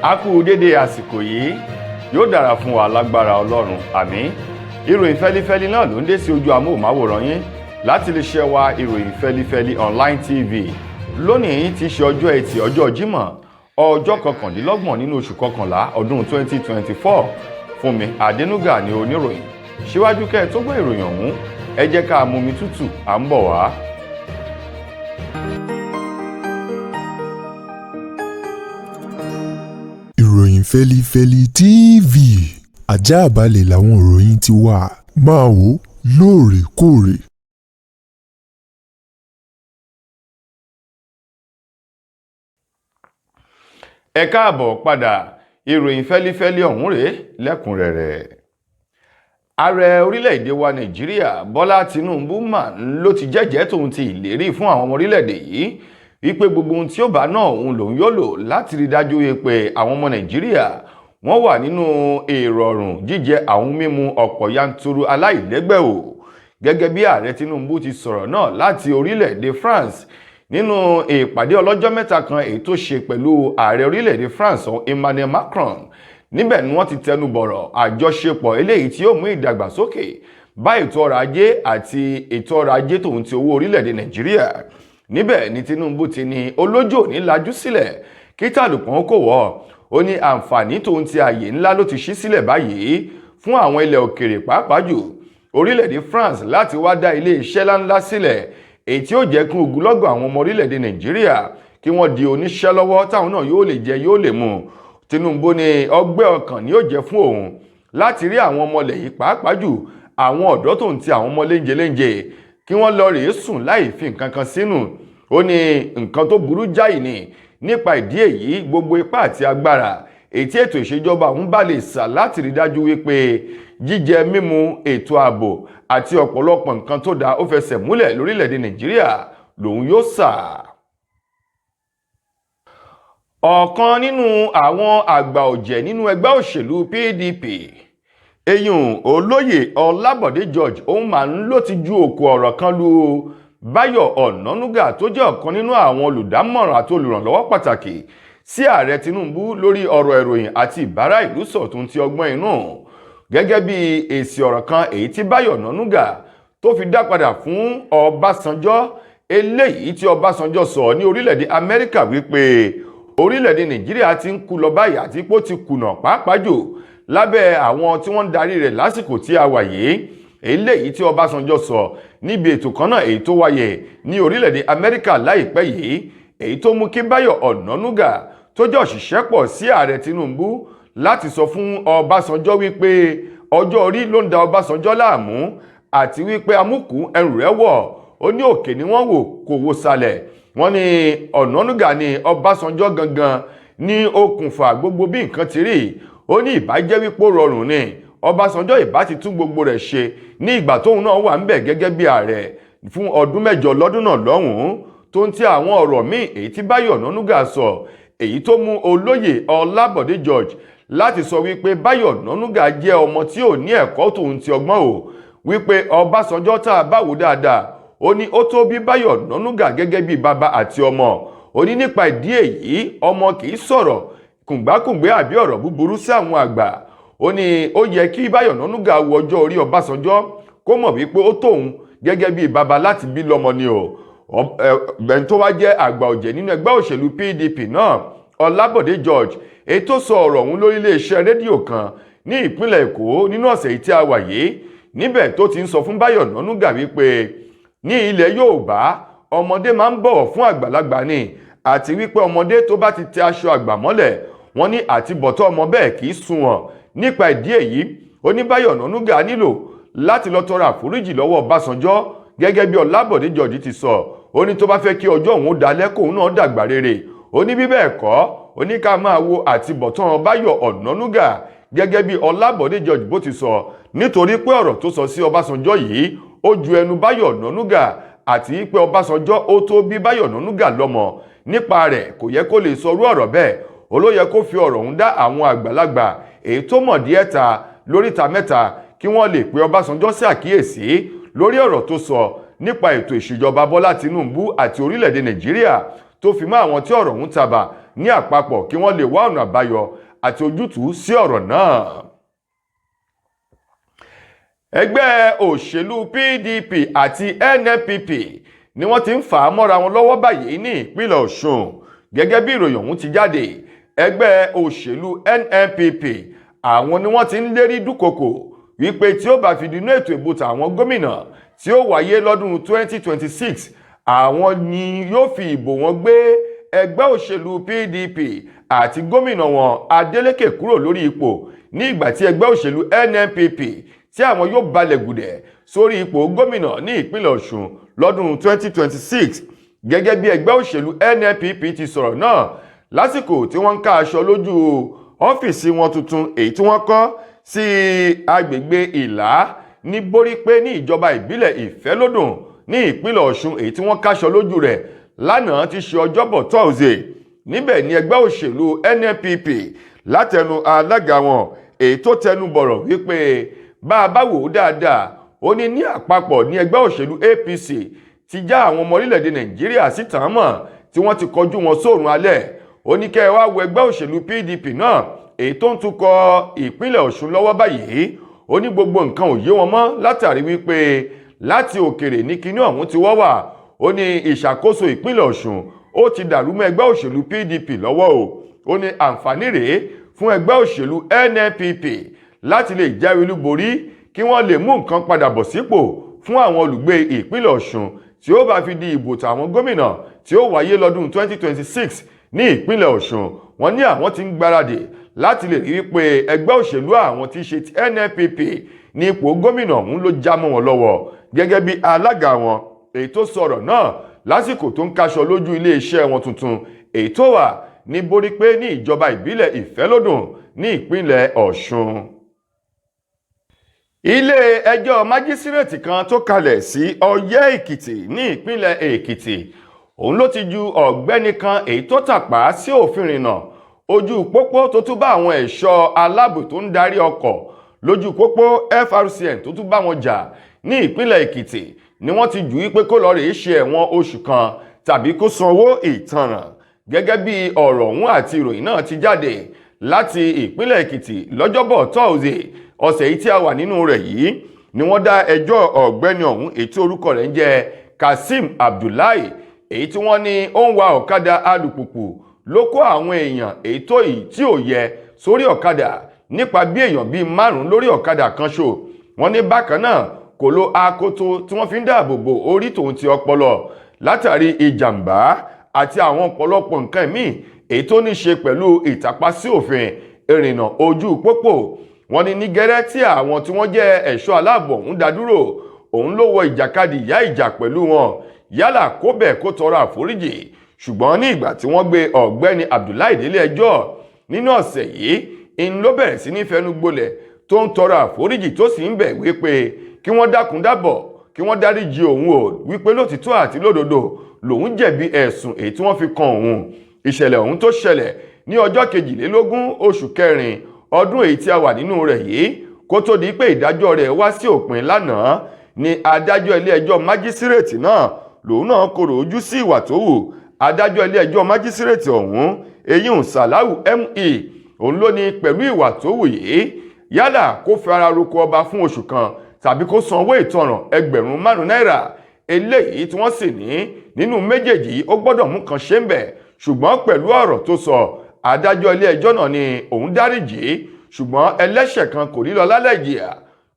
A kú dédé àsìkò yìí, yóò dára fún wa lágbára Ọlọ́run, àmín. Ìròyìn fẹ́lifẹ́li náà ló ń dé sí ojú amóhùnmáwòrán yín láti lè ṣe wa Ìròyìn Fẹ́lifẹ́li Online TV. Lónìí ti ṣe ọjọ́ Ẹtì, ọjọ́ Jímọ̀, ọjọ́ 29 nínú oṣù kọkànlá ọdún 2024. Fúnmi Adénúgà ni oníròyìn. Síwájú kẹ́ ẹ tó gbọ́ ìròyìn ọ̀hún, ẹ jẹ́ ká mumi tútù, à ń bọ̀ wá. Ìròyìn Fẹ́lifẹ́li TV, àjààbalẹ̀ làwọn ìròyìn ti wà, máa wò lóòrèkóòrè. Ẹ káàbọ̀ padà, ìròyìn fẹ́lifẹ́li ọ̀hún rèé lẹ́kùnrẹ́rẹ́. Ààrẹ orílẹ̀-èdè wa Nàìjíríà Bọ́lá Tinubu mà ló ti jẹ́jẹ́ tòun ti ìlérí fún àwọn ọmọ orílẹ̀-èdè yìí wípé gbogbo ohun tí ó bá náà òun lòun yóò lò láti rí dájú pé àwọn ọmọ Nàìjíríà wọ́n wà nínú ìrọ̀rùn jíjẹ àwọn mímu ọ̀pọ̀ yanturu aláìlẹ́gbẹ́ o. Gẹ́gẹ́ bí ààrẹ Tinubu ti sọ̀rọ̀ náà láti orílẹ̀-èdè France nínú ìpàdé ọlọ́jọ́ mẹ́ta kan èyí tó ṣe pẹ̀lú ààrẹ orílẹ̀-èdè France Emmanuel Macron. Níbẹ̀ ni wọ́n ti tẹnu bọ̀rọ̀ àjọṣepọ̀ eléyìí tí yóò mú ìdàgbàsókè bá ètò ọrọ̀ ajé àti ètò ọrọ̀ ajé tòun ti owó orílẹ̀-èdè Nàìjíríà. Níbẹ̀ ni Tinubu ti ní olójó ní lajú sílẹ̀ kí tàlùpọ̀n kò wọ̀. Ó ní àǹfààní tòun ti ààyè ńlá ló ti ṣí sílẹ̀ báyìí fún àwọn ilẹ̀ òkèrè, pàápàá jù orílẹ̀-èdè France, láti wá dá ilé iṣẹ́ ńláńlá sílẹ̀ èyí tí ó jẹ́ kí ogunlọ́gọ̀ àwọn ọmọ orílẹ̀-èdè Nàìjíríà kí wọ́n di oníṣẹ́ lọ́wọ́ táwọn náà yóò lè jẹ yóò lè mu. Tinubu ní ọgbẹ́ ọkàn ni yóò jẹ́ fún òun láti rí àwọn ọmọ ilẹ̀ yìí, pàápàá jù àwọn ọ̀dọ́ tó ń ti àwọn ọmọ léńjẹ léńjẹ, kí wọ́n lọ rèé sùn láì fi nǹkan kan sínú. Ó ní nǹkan tó burú jáì ni. Nípa ìdí èyí, gbogbo ipá àti agbára èyí tí ètò ìṣèjọba òun bá lè sà láti rí dájú wípé jíjẹ mímu, ètò ààbò àti ọ̀pọ̀lọpọ̀ nǹkan tó dáa ó fẹsẹ̀ múlẹ̀ lórílẹ̀‐èdè Nàìjíríà lòun yóò sà. Ọ̀kan nínú àwọn àgbà ọ̀jẹ̀ nínú ẹgbẹ́ òṣèlú PDP, eyín olóyè Ọlábọ̀dé George, òun máa ń ló ti ju òkú ọ̀rọ̀ kan lu Báyọ̀ Ọ̀nànúgà tó jẹ́ ọ̀kan nínú àwọn olùdámọ̀ràn àti olùrànlọ́wọ́ pàtàkì sí ààrẹ Tinubu lórí ọ̀rọ̀ ìròyìn àti ìbára ìlú sọ̀tún ti ọgbọ́n inú, gẹ́gẹ́ bí èsì ọ̀rọ̀ kan èyí tí Báyọ̀ Ọ̀nànúgà tó fi dá padà fún Ọbásanjọ́, eléyìí tí Ọbásanjọ́ sọ ní orílẹ̀-èdè Amẹ́ríkà wípé orílẹ̀-èdè Nàìjíríà ti ń kú lọ báyìí àti pé ó ti kùnà, pàápàá jù lábẹ́ àwọn tí wọ́n ń darí rẹ̀ lásìkò tí a wà yìí. Eléyìí tí Ọbásanjọ́ sọ níbi ètò kan náà èyí tó wáyé ní orílẹ̀-èdè Amẹ́ríkà láìpẹ́ yìí, èyí tó mú kí Báyọ̀ Ọ̀nànúgà tó jẹ́ òṣìṣẹ́ pọ̀ sí ààrẹ Tinubu láti sọ fún Ọbásanjọ́ wípé ọjọ́ orí ló ń da Ọbásanjọ́ láàmú àti wípé amúkù ẹrù rẹ̀ wọ̀. Ó ní òkè ni wọ́n wò, kò wò sàlẹ̀. Wọ́n ní Ọ̀nànúgà ní Ọbásanjọ́ gangan ní okùnfà gbogbo bí nǹkan ti rí. Ó ní ìbá jẹ́ wípé ó rọrùn ni, Ọbásanjọ́ ìbá ti tún gbogbo rẹ̀ ṣe ní ìgbà tóun náà wà ńbẹ̀ gẹ́gẹ́ bí ààrẹ fún ọdún 8 lọ́dún náà lọ́hùn-ún, tó ń ti àwọn ọ̀rọ̀ míì èyí tí Báyọ̀ Ọ̀nànúgà sọ, èyí tó mú olóyè Ọlábọ̀dé George láti sọ wípé Báyọ̀ Ọ̀nànúgà jẹ́ ọmọ tí ò ní ẹ̀kọ́ tòun ti ọgbọ́n o, wípé Ọbásanjọ́ tá a bá wò dáadáa, ó ní ó tó bí Báyọ̀ Ọ̀nànúgà gẹ́gẹ́ bí bàbá àti ọmọ. Ó ní nípa ìdí èyí, ọmọ kì í sọ̀rọ̀ kùngbákùngbé àbí ọ̀rọ̀ búburú sí àwọn àgbà. Ó ní ó yẹ kí Báyọ̀ Ọ̀nànúgà wo ọjọ́ orí Ọbásanjọ́ kó mọ̀ wípé ó tóun gẹ́gẹ́ bí bàbá láti bí lọ́mọ ni o. Ẹni tó wá jẹ́ àgbà ọ̀jẹ̀ nínú ẹgbẹ́ òṣèlú PDP náà, Ọlábọ̀dé George, èyí tó sọ ọ̀rọ̀ ọ̀hún lórí iléeṣẹ́ rédíò kan ní ìpínlẹ̀ Èkó nínú ọ̀sẹ̀ yìí tí a wà yìí, níbẹ̀ tó ti ń sọ fún Báyọ̀ Ọ̀nànúgà wípé ní ilẹ̀ Yorùbá ọmọdé máa ń bọ̀wọ̀ fún àgbàlagbà ni, àti wípé ọmọdé tó bá ti tẹ aṣọ àgbà mọ́lẹ̀, wọ́n ní àti bọ̀tọ́ ọmọ bẹ́ẹ̀ kì í sunwọ̀n. Nípa ìdí èyí, ó ní Báyọ̀ Ọ̀nànúgà nílò láti lọ tọrọ àforíjì lọ́wọ́ Ọbásanjọ́ gẹ́gẹ́ bí Ọlábọ̀dé George ti sọ. Ó ní tó bá fẹ́ kí ọjọ́ òun dalẹ́ kóun náà dàgbà rere. Ó ní bí bẹ́ẹ̀ kọ́, ó ní ká máa wo àti bọ̀tán Báyọ̀ Ọ̀nànúgà gẹ́gẹ́ bí Ọlábọ̀dé George bó ti sọ, nítorí pé ọ̀rọ̀ tó sọ sí Ọbásanjọ́ yìí ó ju ẹnu Báyọ̀ Ọ̀nànúgà, àti pé Ọbásanjọ́ ó tó bí Báyọ̀ Ọ̀nànúgà lọ́mọ. Nípa rẹ̀, kò yẹ kó lè sọrú ọ̀rọ̀ bẹ́ẹ̀. Ó ló yẹ kó fi ọ̀rọ̀ ọ̀hún dá àwọn àgbàlagbà èyí tó mọ̀ díẹ̀ ta lóríta mẹ́ta kí wọ́n lè pe Ọbásanjọ́ sí àkíyèsí lórí ọ̀rọ̀ tó sọ nípa ètò ìṣèjọba Bọ́lá Tinubu àti orílẹ̀-èdè Nàìjíríà, tó fi mọ́ àwọn tí ọ̀rọ̀ ọ̀hún tabà. ní àpapọ̀ kí wọ́n lè wá ọ̀nà àbáyọ àti ojútùú sí ọ̀rọ̀ náà. Ẹgbẹ́ òṣèlú PDP àti NNPP ni wọ́n ti ń fà á mọ́ra wọn lọ́wọ́ báyìí ní ìpínlẹ̀ Ọ̀ṣun. Gẹ́gẹ́ bí ìròyìn ọ̀hún ti jáde, ẹgbẹ́ òṣèlú NNPP, àwọn ni wọ́n ti ń lérí dúkokò wípé tí ó bá fi dínú ètò ìbò tàwọn gómìnà tí ó wáyé lọ́dún 2026, àwọn ni yóò fi ìbò wọn gbé ẹgbẹ́ òṣèlú PDP àti gómìnà wọn Adeleke kúrò lórí ipò, ní ìgbà tí ẹgbẹ́ òṣèlú NNPP tí àwọn yóò balẹ̀ gùdẹ̀ sórí ipò gómìnà ní ìpínlẹ̀ Ọ̀ṣun lọ́dún 2026. Gẹ́gẹ́ bí ẹgbẹ́ òṣèlú NNPP ti sọ̀rọ̀ náà lásìkò tí wọ́n ń ká aṣọ lójú ọ́fíìsì wọn tuntun, èyí tí wọ́n kọ́ sí agbègbè Ìlá ní Borípé ní ìjọba ìbílẹ̀ Ìfẹ́lódùn ní ìpínlẹ̀ Ọ̀ṣun, èyí tí wọ́n káṣọ lójú rẹ̀ lánàá ti ṣe Ọjọ́bọ̀ Thursday. Níbẹ̀ ni ẹgbẹ́ òṣèlú NNPP látẹnu alága wọn, èyí tó tẹnu bọ̀rọ̀ wípé bá a bá wò ó dáadáa, ó ní ní àpapọ̀ ní ẹgbẹ́ òṣèlú APC ti já àwọn ọmọ orílẹ̀-èdè Nàìjíríà síta mọ̀ tí wọ́n ti kọjú wọn sóòrùn alẹ́. Ó ní kẹ́ ẹ wá wo ẹgbẹ́ òṣèlú PDP náà, èyí tó ń tukọ̀ ìpínlẹ̀ Ọ̀ṣun lọ́wọ́ báyìí, ó ní gbogbo nǹkan ò yé wọn mọ́ látàrí wípé láti òkèrè ní kinní ọ̀hún ti wọ́ wà. Ó ní ìṣàkóso ìpínlẹ̀ Ọ̀ṣun ó ti dàrú mọ́ ẹgbẹ́ òṣèlú PDP lọ́wọ́ o. Ó ní àǹfààní rèé fún ẹgbẹ́ òṣèlú NNPP láti lè jáwé olúborí kí wọ́n lè mú nǹkan padà bọ̀ sípò fún àwọn olùgbé ìpínlẹ̀ Ọ̀ṣun tí ó bá fi di ìbò tàwọn gómìnà tí ó wáyé lọ́dún 2026 ní ìpínlẹ̀ Ọ̀ṣun. Wọ́n ní àwọn tí ń gbáradì láti lè rí wípé ẹgbẹ́ òṣèlú àwọn tí í ṣe ti NNPP ní ipò gómìnà ọ̀hún ló já mọ́ wọn lọ́wọ́. Gẹ́gẹ́ bí alága wọn, èyí tó sọ̀rọ̀ náà lásìkò tó ń kaṣọ lójú iléeṣẹ́ wọn tuntun, èyí tó wà ní Borípé ní ìjọba ìbílẹ̀ Ìfẹ́lódùn ní ìpínlẹ̀ Ọ̀ṣun. Ilé ẹjọ́ májísírèètì kan tó kalẹ̀ sí Ọyẹ́ Èkìtì ní ìpínlẹ̀ Èkìtì, òun ló ti ju ọ̀gbẹ́ni kan èyí tó tàpá sí òfin ìrìnnà ojú pópó, tó tún bá àwọn ẹ̀ṣọ́ aláàbò tó ń darí ọkọ̀ lójú pópó FRCN tó tún bá wọn jà ní ìpínlẹ̀ Èkìtì, ni wọ́n ti jù í pé kó lọ rèé ṣe ẹ̀wọ̀n oṣù 1 tàbí kó sanwó ìtanràn. Gẹ́gẹ́ bí ọ̀rọ̀ ọ̀hún àti ìròyìn náà ti jáde láti ìpínlẹ̀ Èkìtì lọ́jọ́bọ̀ tọ́ọ̀sì ọ̀sẹ̀ yìí tí a wà nínú rẹ̀ yìí, ni wọ́n dá ẹjọ́ ọ̀gbẹ́ni ọ̀hún, èyí tí orúkọ rẹ̀ ń jẹ́ Kazeem Abdullahi, èyí tí wọ́n ní ó ń wa ọ̀kadà alùpùpù ló kó àwọn èèyàn èyí tó yìí tí ò yẹ sórí ọ̀kadà, nípa bí èèyàn bíi márùn-ún lórí ọ̀kadà kan ṣo. Wọ́n ní bákan náà kò lo akoto tí wọ́n fi ń dáàbò bo orí tòun ti ọpọlọ látàrí ìjàmbá àti àwọn ọ̀pọ̀lọpọ̀ nǹkan míì èyí tó ní ṣe pẹ̀lú ìtàpá sí òfin ìrìnnà ojú pópó. Wọ́n ní ní gẹ́rẹ́ tí àwọn tí wọ́n jẹ́ ẹ̀ṣọ́ aláàbò ọ̀hún dá dúró, òun ló wọ ìjàkadì ìyá ìjà pẹ̀lú wọn, yálà kó bẹ̀ kó tọrọ àforíjì. Ṣùgbọ́n ní ìgbà tí wọ́n gbé ọ̀gbẹ́ni Abdullahi délé ẹjọ́ nínú ọ̀sẹ̀ yìí ń ló bẹ̀rẹ̀ sí ní fẹnu gbolẹ̀ tó ń tọrọ àforíjì, tó sì ń bẹ̀ wípé kí wọ́n dákun dábọ̀, kí wọ́n dáríjì òun o, wípé lótìtọ́ àti lódodo lòun jẹ̀bi ẹ̀sùn èyí tí wọ́n fi kan òun. Ìṣẹ̀lẹ̀ ọ̀hún tó ṣẹlẹ̀ ní ọjọ́ 22 oṣù kẹrin ọdún èyí tí a wà nínú rẹ̀ yìí, kó tó di pé ìdájọ́ rẹ̀ wá sí òpin lánàá, ni adájọ́ ilé ẹjọ́ májísírèètì náà lòun náà korò ojú sí ìwà tó wù. Adájọ́ ilé ẹjọ́ májísírèètì ọ̀hún, eyín Sàláwù me, òun ló ní pẹ̀lú ìwà tó wù yìí, yálà kó fi ara roko ọba fún oṣù 1 tàbí kó san owó ìtanràn 5,000 náírà. Eléyìí tí wọ́n sì ní nínú méjèèjì, ó gbọ́dọ̀ mú kan ṣe ń bẹ̀. Ṣùgbọ́n pẹ̀lú ọ̀rọ̀ tó sọ, adájọ́ ilé ẹjọ́ náà ni òun dáríjì, ṣùgbọ́n ẹlẹ́ṣẹ̀ kan kò ní lọ lálẹ́ ìjìyà,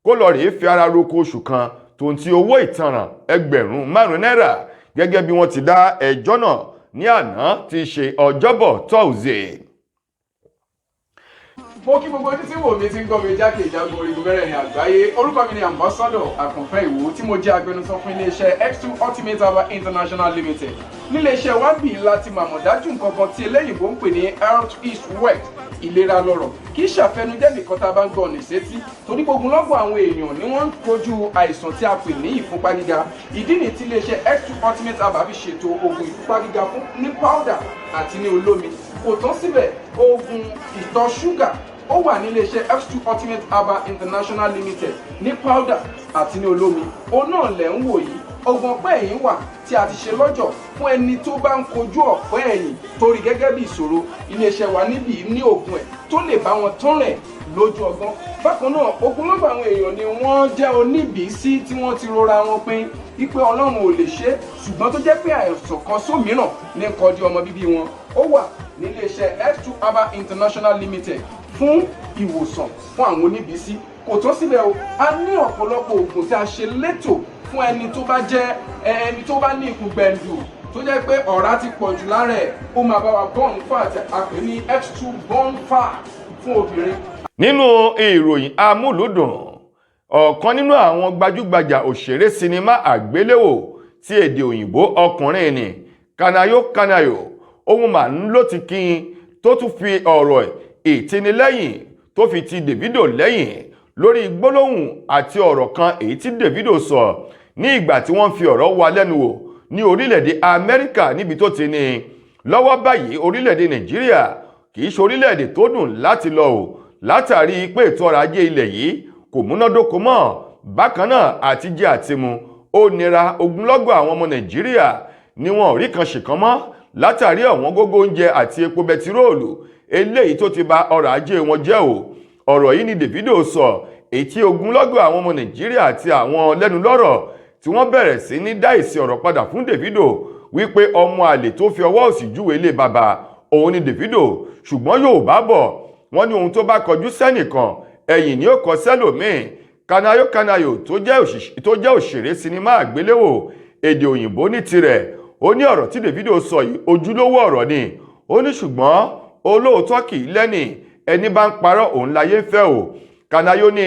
kó lọ rèé fi ara roko oṣù 1 tó ń ti owó ìtanràn 5,000 náírà, gẹ́gẹ́ bí wọ́n ti dá ẹjọ́ náà ní àná tí í ṣe Ọjọ́bọ̀ tọ́ọ̀sì. Mo kí gbogbo ojú tí wò mí, tí ń gbọ́ mi jákèjádò orígun mẹ́rẹ̀ẹ̀rin àgbáyé. Orúkọ mi ni Ambassador Àkànfẹ́ Ìwò, tí mo jẹ́ agbẹnusọ fún iléeṣẹ́ X2 Ultimate Herbal International Limited. Níléeṣẹ́ wa bí láti màmọ̀dájú nǹkan kan tí eléyìnbó ń pè ní health is wealth, ìlera lọ́rọ̀. Kì í ṣàfẹnujẹ́ nìkan tá a bá ń gbọ́ ní sétí, torí gbogbo lọ́gbọ̀n àwọn èèyàn ni wọ́n ń kojú àìsàn tí a pè ní ìfúnpá gíga. Ìdí nìyí tí iléeṣẹ́ X2 Ultimate Herbal fi ṣètò oògùn ìfúnpá gíga fún ní powder àti ní olómi. Kò tán síbẹ̀, oògùn ìtọ̀ ṣúgà ó wà ní iléeṣẹ́ X2 Ultimate Herbal International Limited ní powder àti ní olómi. Òun náà lẹ̀ ń wò yìí. Oògùn ọ̀pá ẹ̀yìn wà tí a ti ṣe lọ́jọ̀ fún ẹni tó bá ń kojú ọ̀pá ẹ̀yìn torí gẹ́gẹ́ bí ìṣòro. Iléeṣẹ́ wa níbí ní oògùn ẹ̀ tó lè bá wọn tán rẹ̀ lójú ọgbọ́n. Bákan náà, ogunlọ́gọ̀ àwọn èèyàn ni wọ́n jẹ́ oníbìísí tí wọ́n ti rora wọn pin wípé Ọlọ́run ò lè ṣe é, ṣùgbọ́n tó jẹ́ pé àìsàn kan sómìíràn ní kọjú ọmọ bíbí wọn. Ó wà níléeṣẹ́ X2 Herbal International Limited fún ìwòsàn fún àwọn oníbìísí. Kò tó síbẹ̀ o, a ní ọ̀pọ̀lọpọ̀ oògùn tí a ṣe létò fún ẹni tó bá jẹ́ ẹni tó bá ní ikùn gbẹ̀ǹdù, tó jẹ́ pé ọ̀rá ti pọ̀ jù lára ẹ̀. Ó máa bá wa burn fat, a pè ní X2 burn fat fún obìnrin. Nínú ìròyìn amúlùdùn, ọ̀kan nínú àwọn gbajúgbajà òṣèré sinimá àgbéléwò tí èdè òyìnbó, ọkùnrin ni Kanayo Kanayo, ohun mà ń ló ti kín tó tún fi ọ̀rọ̀ ìtinilẹ́yìn tó fi ti Davido lẹ́yìn lórí gbólóhùn àti ọ̀rọ̀ kan èyí tí Davido sọ ní ìgbà tí wọ́n fi ọ̀rọ̀ wá lẹ́nu wò ní orílẹ̀-èdè Amẹ́ríkà, níbi tó ti ní lọ́wọ́ báyìí orílẹ̀-èdè Nàìjíríà kì í ṣe orílẹ̀-èdè tó dùn láti lọ o, látàrí pé ètò ọrọ̀ ajé ilẹ̀ yìí kò múnádóko mọ́. Bákan náà, àti jẹ àti mu ó nira. Ogunlọ́gọ̀ àwọn ọmọ Nàìjíríà ni wọn ò rí kan ṣìkan mọ́ látàrí ọ̀wọ́n gógó oúnjẹ àti epo bẹtiróòlù eléyìí tó ti ba ọrọ̀ ajé wọn jẹ́ o. Ọ̀rọ̀ yìí ni Davido sọ, èyí tí ogunlọ́gọ̀ àwọn ọmọ Nàìjíríà àti àwọn lẹ́nulọ́rọ̀ tí wọ́n bẹ̀rẹ̀ sí ní dá èsì ọ̀rọ̀ padà fún Davido wípé ọmọ àlè tó fi ọwọ́ òsì júwe ilé bàbá òun ni Davido. Ṣùgbọ́n Yorùbá bọ̀, wọ́n ní ohun tó bá kọjú sẹ́nìkan, ẹ̀yìn ni ó kọ sẹ́lòmíì. Kanayo Kanayo tó jẹ́ òṣèré sinimá àgbéléwò èdè òyìnbó ní tirẹ̀, ó ní ọ̀rọ̀ tí Davido sọ yìí, ojúlówó ọ̀rọ̀ ni. Ó ní ṣùgbọ́n olóòótọ́ kì í lẹ́nì, ẹni bá ń parọ́ òun láyé ń fẹ́ o. Kanayo ní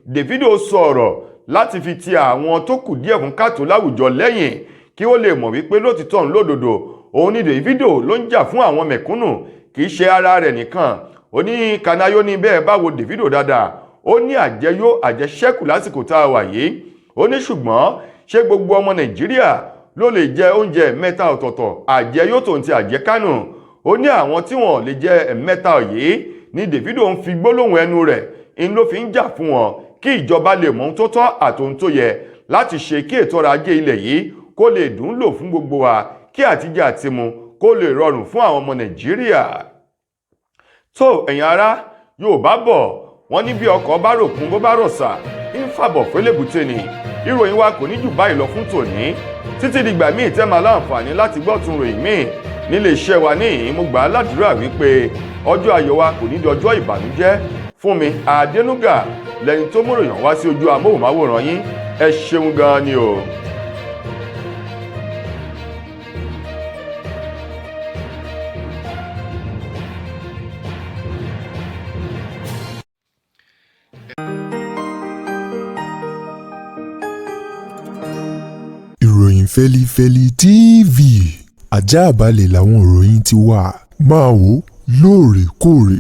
Davido sọ ọ̀rọ̀ láti fi ti àwọn tó kù díẹ̀ fún káàtó láwùjọ lẹ́yìn, kí ó lè mọ̀ wípé lótìtọ́ ń lódodo òun ni Davido ló ń jà fún àwọn mẹ̀kúnnù, kì í ṣe ara rẹ̀ nìkan. Ó ní Kanayo ní bẹ́ẹ̀ bá wo Davido dáadáa, ó ní àjẹyó àjẹṣẹ́kù lásìkò tá a wà yìí. Ó ní ṣùgbọ́n ṣé gbogbo ọmọ Nàìjíríà ló lè jẹ oúnjẹ mẹ́ta ọ̀tọ̀ọ̀tọ̀, àjẹyó tòun ti àjẹkánù? Ó ní àwọn tí wọ́n lè jẹ mẹ́ta yìí ní Davido ń fi gbólóhùn ẹnu rẹ̀ ń ló fi ń jà fún wọn, kí ìjọba lè mọ ohun tó tọ́ àtohun tó yẹ láti ṣe, kí ètò ọrọ̀ ajé ilẹ̀ yìí kó lè dùn lò fún gbogbo wa, kí àtijẹ àtimu kó lè rọrùn fún àwọn ọmọ Nàìjíríà. Tó ẹ̀yin ará, Yorùbá bọ̀, wọ́n ní bí ọkọ̀ bá ròkun, bó bá rọ̀ṣà, ń fàbọ̀ fẹ́lẹ́bùté ni. Ìròyìn wa kò ní jù báyìí lọ fún tòní. Títí dìgbà míì tẹ́ máa láǹfààní láti gbọ́ tún ròyìn míì nílé iṣẹ́ wa níhìn, mo gbà á ládùúrà wípé ọjọ́ ayọ̀ wa kò ní di ọjọ́ ìbànújẹ́. Fún mi Adénúgà lẹ́ni tó mú ròyìn wá sí ojú amóhùnmáwòrán yín. Ẹ ṣeun gan-an ni o. Ìròyìn Fẹ́lifẹ́li TV, ajáàbalẹ̀ làwọn ìròyìn ti wà. Máa wò lóòrèkóòrè.